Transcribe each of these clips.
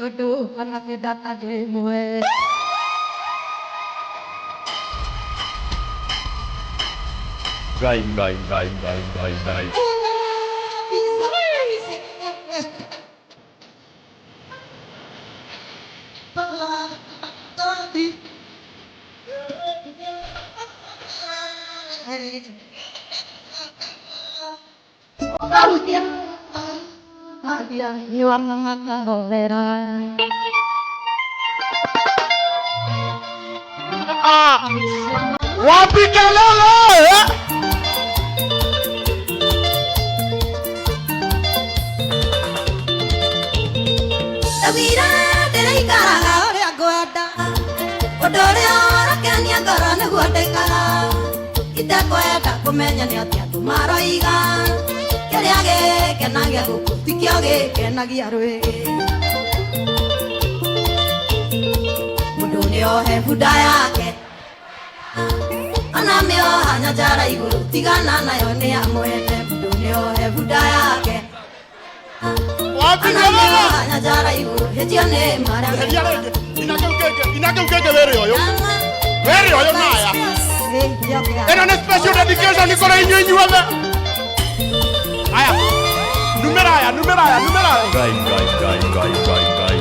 Ũndũ ona kĩndata kĩmwe. Ngai ngai ngai ngai ngai ngai. Wapi kelele? Ndaugire ndĩrĩikaraga ũrĩa ngwenda, ũndũ ũrĩa ũrakenia ngoro nĩguo ndĩkaga, itekwenda kũmenya nĩ atĩa andũ maroiga, kĩrĩa gĩkenagia gũkũ tikĩo gĩkenagia rwĩgĩ. Mũndũ nĩohe bunda yake ona mĩoha nyanjara igũrũ, tigana nayo nĩ ya mwene. Mũndũ nĩohe bunda yake Wapi ona kelele? mĩoha nyanjara igũrũ, hĩtio nĩ marĩa Eheria rĩngĩ. Ina kĩu kĩngĩ, ina kĩu kĩngĩ wĩrĩ ũyũ. Wĩrĩ ũyũ naya. Ĩno nĩ special dedication kũrĩ inyuĩ inyuothe. Aya. Numĩra aya, numĩra aya, numĩra aya. Ngai ngai ngai ngai ngai ngai.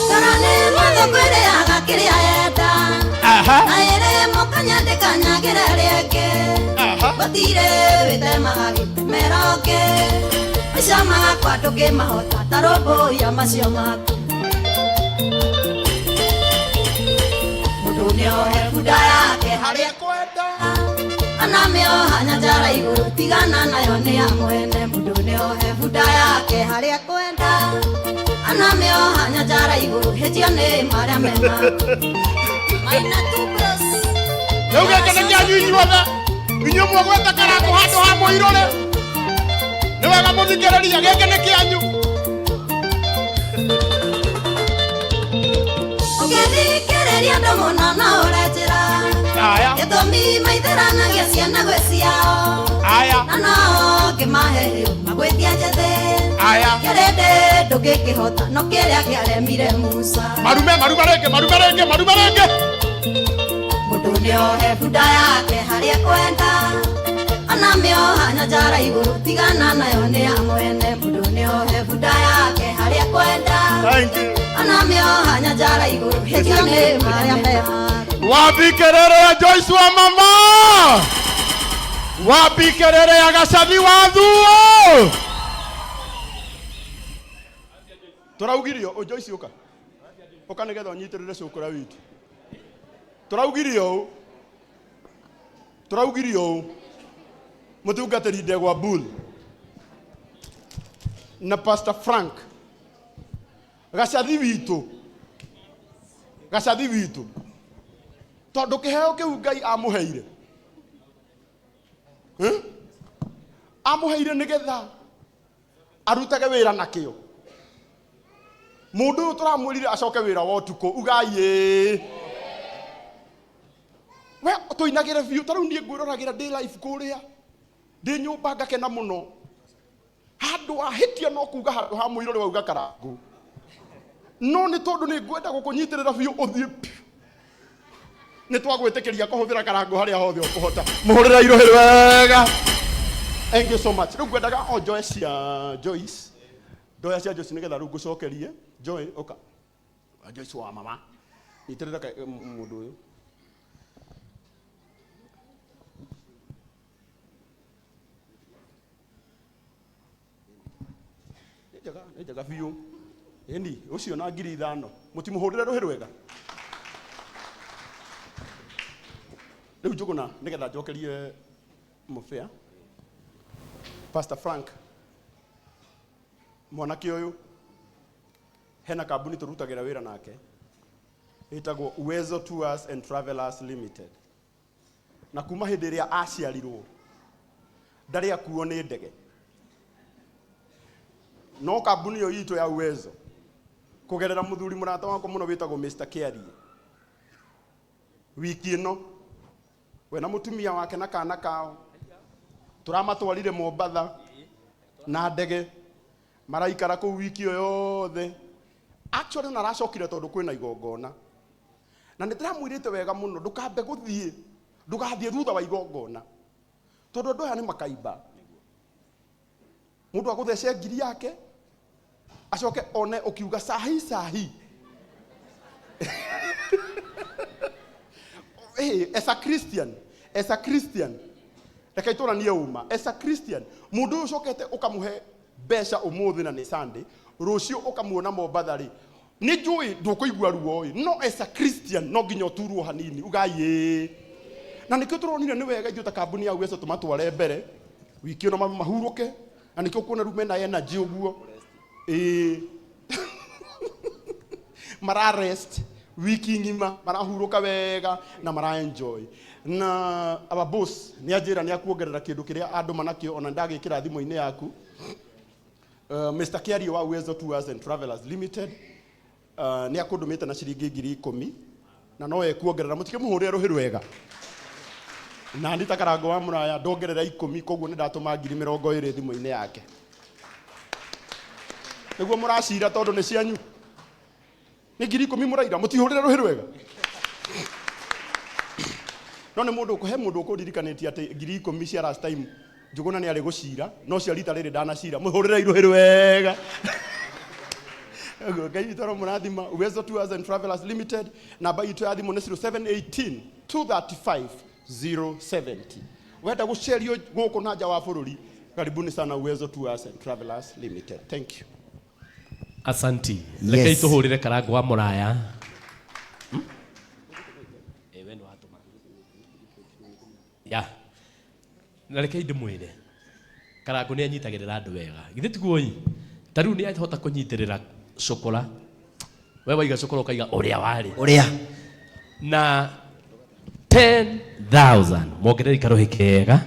Toro nĩ mũthũngũ ĩrĩaga kĩrĩa yenda. Aha. Na ĩrĩ mũkanya ndĩkanyagĩra rĩngĩ. Aha. Gũtirĩ wĩtemaga gĩtemera ũngĩ. Maica makwa ndũngĩmahota ta rũmbũiya macio maku. Mũndũ nĩohe bunda yake Harĩa kwenda. ona mĩoha nyanjara igũrũ, tigana nayo nĩ ya mwene. Mũndũ nĩohe bunda yake harĩa kwenda, ona mĩoha nyanjara igũrũ, hĩtio nĩ marĩa mema. Maina tu bros. Rĩu gĩkĩ nĩ kĩanyu inyuothe. Inyuĩ mwagweta karangũ handũ ha mũirũrĩ. Nĩ wega mũthikĩrĩrie, gĩkĩ nĩ kĩanyu. Ũngĩthikĩrĩria andũ mũno no ũre njĩra. Aya. Gĩtũmi maithĩranagia ciana gwĩ ciao. Aya. Na no ngĩmahe magwĩtia njĩthĩ. Aya. Kĩrĩndĩ ndũngĩkĩhota no kĩrĩa kĩaremire Musa. Marume, marume rĩngĩ, marume rĩngĩ, marume rĩngĩ. Mũndũ nĩohe bunda yake harĩa kwenda, ona mĩoha nyanjara igũrũ, tigana nayo nĩ ya mwene. Mũndũ nĩohe bunda yake harĩa kwenda, Thank you. ona mĩoha nyanjara igũrũ, hĩtio nĩ marĩa mema. Wapi kelele ya Joyce wa mama? Wapi kelele ya Gacathi wa Thuo? Tũraugirio, ũ Joyce ũka. Ũka nĩgetha ũnyitĩrĩre cũkũra witũ. Tũraugirio ũũ. Tũraugirio ũũ. Mũtungatĩri Ndegwa Bull na Pastor Frank Gacathi witũ. Gacathi witũ. Tondũ kĩheo kĩu Ngai amũheire. Eh? Amũheire nĩgetha arutage wĩra nakĩo. Mũndũ ũyũ tũramwĩrire acoke wĩra wa ũtukũ, ugai ĩĩ. We tũinagĩre biũ, ta rĩu niĩ ngwĩroragĩra ndĩ live kũrĩa, ndĩ nyũmba ngakena mũno. Handũ wahĩtia no kuga handũ ha mũirũrĩ wauga karangũ. No nĩ tondũ nĩ ngwenda gũkũnyitĩrĩra biũ ũthiĩ piũ. Nĩ twagwĩtĩkĩria kũhũthĩra karangũ harĩa hothe ũkũhota. Mũhũrĩre irohĩ wega. Thank you so much. Rĩu ngwendaga o njoe cia Joyce. Ndoya cia Joyce nĩgetha rĩu ngũcokerie. Joy, ũka. Joyce wa mama. Nyitĩrĩra mũndũ ũyũ. Nĩ njega, nĩ njega biũ. Ĩni, ũcio na 5,000. Mũtimũhũrĩre rũhĩ rwega. Rĩu Njũgũna, nĩgetha njokerie mũbĩa. Pastor Frank, mwanake ũyũ, hena kambuni tũrutagĩra wĩra nake, ĩtagwo Uwezo Tours and Travelers Limited. Na kuma hĩndĩ ĩrĩa aciarirwo, ndarĩ akuo nĩ ndege. No kambuni ĩyo itũ ya Uwezo, kũgerera mũthuri mũrata wakwa mũno wĩtagwo Mr. Kiarie, wiki ĩno, we na mũtumia wake na kana kao, tũramatwarire Mombatha na ndege, maraikara kũu wiki ĩyo yothe. Actually ona aracokire tondu kwina igongona. Na nĩ ndĩramwĩrĩte wega mũno ndũkambe gũthiĩ, ndũgathiĩ thutha wa igongona. Tondu andũ aya nĩ makaimba. Mũndũ agũthece ngiri yake acoke one ũkiuga sahi sahi. Hey, as a Christian, as a Christian, reke itũranie uma, as a Christian, mũndũ ũyũ ũcokete ũkamũhe mbeca ũmũthĩ na nĩ Sunday, rũciũ ũkamuona Mombatha rĩ, nĩ njũĩ ndũkũigua ruo ĩ, no as a Christian no nginya ũturwo hanini, ugai ĩĩ. Na nĩkĩo tũronire nĩ wega ithuĩ ta kambuni ya Uwezo tũmatware mbere, wiki ĩno mahurũke, na nĩkĩo ũkuona rĩu mena energy ũguo. Ĩĩ. Mara rest wiki ng'ima, marahurũka wega na mara enjoy. Na our boss nĩ anjĩra nĩ akuongerera kĩndũ kĩrĩa andũma nakĩo ona ndagĩkĩra thimũ-inĩ yaku. Mr. Kiario wa Uwezo Tours and Travelers Limited nĩ akũndũmĩte na ciringi 10,000 na no ekuongerera, mũtikĩmũhũrĩre rũhĩ rwega. Na nĩ ta Karango wa Mũraya ndongerera 10, koguo nĩ ndatũma 20,000 thimũ-inĩ yake. Nĩguo mũracira tondũ nĩ cianyu. Nĩ 10,000 mũraira, mũtihũrĩre rũhĩ rwega. No nĩ mũndũ he mũndũ ũkũndirikanĩtie atĩ 10,000 cia last time Njũgũna nĩ arĩ gũcira, no cia rita rĩrĩ ndanacira. Mũhũrĩre rũhĩ rwega. Ũguo Ngai witũ aromũrathima. Uwezo Tours and Travelers Limited, namba itũ ya thimũ nĩ 0718 235 070. Wenda gũcerio gũkũ na nja wa bũrũri, karibuni sana Uwezo Tours and Travelers Limited. Thank you. Asanti. Reke itũhũrĩre Karango wa Mũraya. We nĩ watũma. Ya. Na reke ndĩmwĩre. Karango nĩ anyitagĩrĩra andũ wega. Githĩ tiguo ĩ? Ta rĩu nĩ ahota kũnyitĩrĩra cũkũra. We waiga cũkũra ũkaiga ũrĩa warĩ. Ũrĩa. Na 10,000 mongerere karũhĩ kega.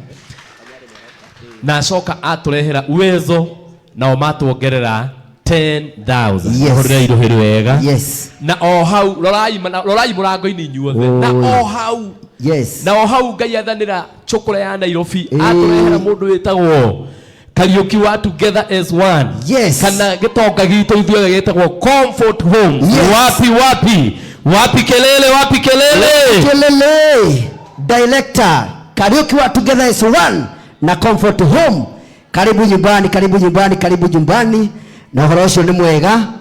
Na acoka atũrehera Uwezo nao matuongerera 10,000. Yes. Hũrĩrai rũhĩ rwega. Yes. Na o hau rorai rorai mũrango-inĩ inyuothe. Na o hau. Yes. Na o hau Ngai athanĩra cũkũra ya Nairobi atũrehera mũndũ wĩtagwo Kariuki wa Together as One. Yes. Kana gĩtonga gitũ ithuothe gĩtagwo Comfort Home. Yes. Wapi wapi? Wapi kelele, wapi kelele? Kelele. Director Kariuki wa Together as One na Comfort Home. Karibu nyumbani, karibu nyumbani, karibu nyumbani. Na ũhoro ũcio nĩ mwega.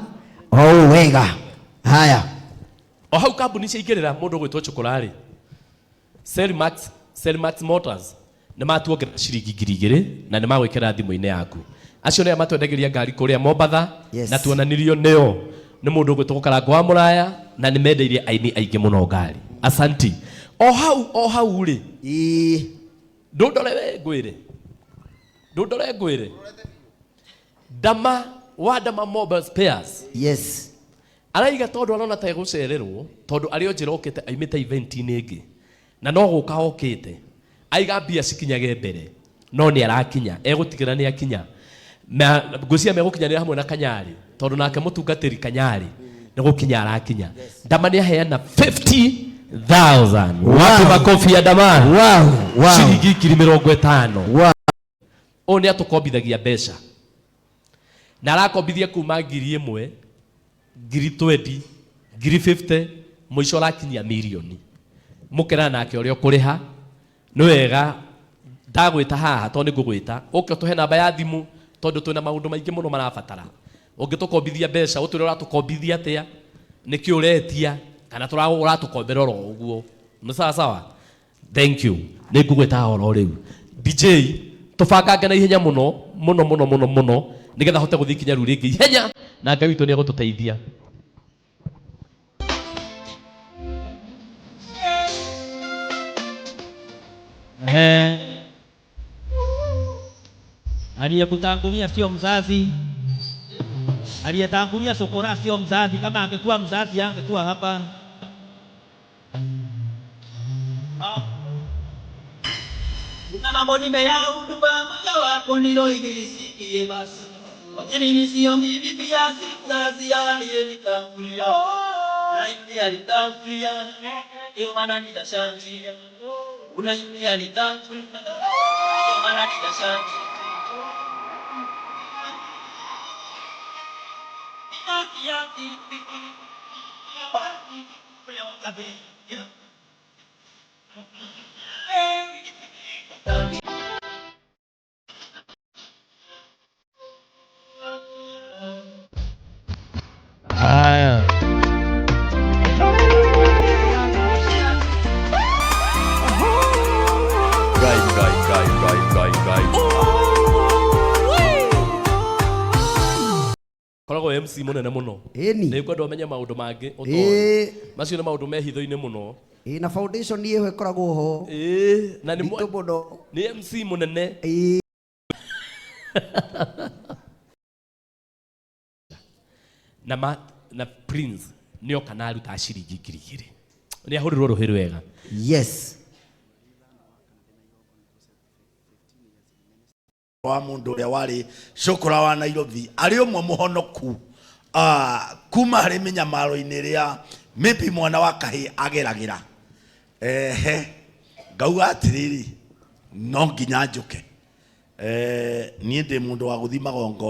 O wega. Haya. O hau kambuni ciaingĩrĩra mũndũ ũgwĩtwo Cũkũra rĩ. Selmax Motors nĩ matuongerera ciringi 2,000 na nĩ magwĩkĩra thimũ-inĩ yaku. Acio nĩo matwendagĩria ngari kũrĩa Mombatha. Yes. Na tuonanirio nĩo nĩ mũndũ ũgwĩtwo Karango wa Mũraya na nĩ mendeirie aini aingĩ mũno ngari. Asanti. O hau, o hau rĩ. Ĩĩ. Ndũndore we ngwĩre. Ndũndore ngwĩre. Dama wa Dama Mobile Spares. Yes. Araiga tondũ arona ta egũcererwo tondũ arĩ o njĩra okĩte aimĩte event-inĩ ĩngĩ na no gũka okĩte aiga mbia cikinyage mbere no nĩ arakinya egũtigĩra nĩ akinya na ngwĩciria megũkinyanĩra hamwe na Kanyarĩ tondũ nake mũtungatĩri Kanyarĩ nĩ gũkinya arakinya. Dama nĩ aheana 50,000. Wow. Wapi makofi ya Dama? Wow, wow. Ciringi 50,000. Wow. Ũyũ nĩ atũkombithagia mbeca na arakombithia kuma 1,000, 20,000, 50,000, mũico arakinyia mirioni. Mũkera nake ũrĩa ũkũrĩha nĩ wega ndagwĩta haha tondũ nĩ ngũgwĩta ũke ũtũhe namba ya thimũ tondũ twĩna maũndũ maingĩ mũno marabatara. Ũngĩtũkombithia mbeca ũtwĩre ũratũkombithia atĩa, nĩkĩ ũretia kana ũratũkombera oro ũguo. Nĩ sawa sawa? Thank you. Nĩ ngũgwĩta oro rĩu. DJ tũbangange na ihenya mũno mũno mũno mũno mũno nĩgetha hote gũthiĩ ikinya rĩu rĩngĩ ihenya na Ngai witũ nĩ egũtũteithia. Aliyekutangulia sio mzazi. Aliyetangulia sokora sio mzazi. Kama angekuwa mzazi angekuwa hapa. Kuna mambo nimeyauduma moyo wako niloigisikie basi. Lakini sio mimi pia si mzazi aliyenitangulia. Na yule alitangulia, ndio maana nitashangilia. Kuna yule alitangulia, ndio maana nitashangilia. Haya. Ngai, ngai, ngai, ngai, ngai, ngai. Koragwo MC munene muno. Ĩni. Nĩ ngwenda ũmenye maũndũ mangĩ ũtoĩ. Ĩĩ. Macio nĩ maũndũ me hitho-inĩ mũno. Ĩĩ, na foundation ĩyo ĩkoragwo ho. Ĩĩ, na nĩ Nditũ mũno. Nĩ MC mũnene. Ĩĩ. Na ma, na Prince nĩ oka na aruta ciringi 2000. Nĩ ahũrĩrwo rũhĩ rwega. Yes. Wa mundu uria wari cukura wa Nairobi ari umwe muhonoku kuma hari minyamaro-inĩ ĩrĩa maybe mwana wa kahĩ ageragĩra. Ehe, ngauga atĩrĩrĩ, no nginya njũke. Niĩ ndĩ mũndũ wa gũthiĩ magongona.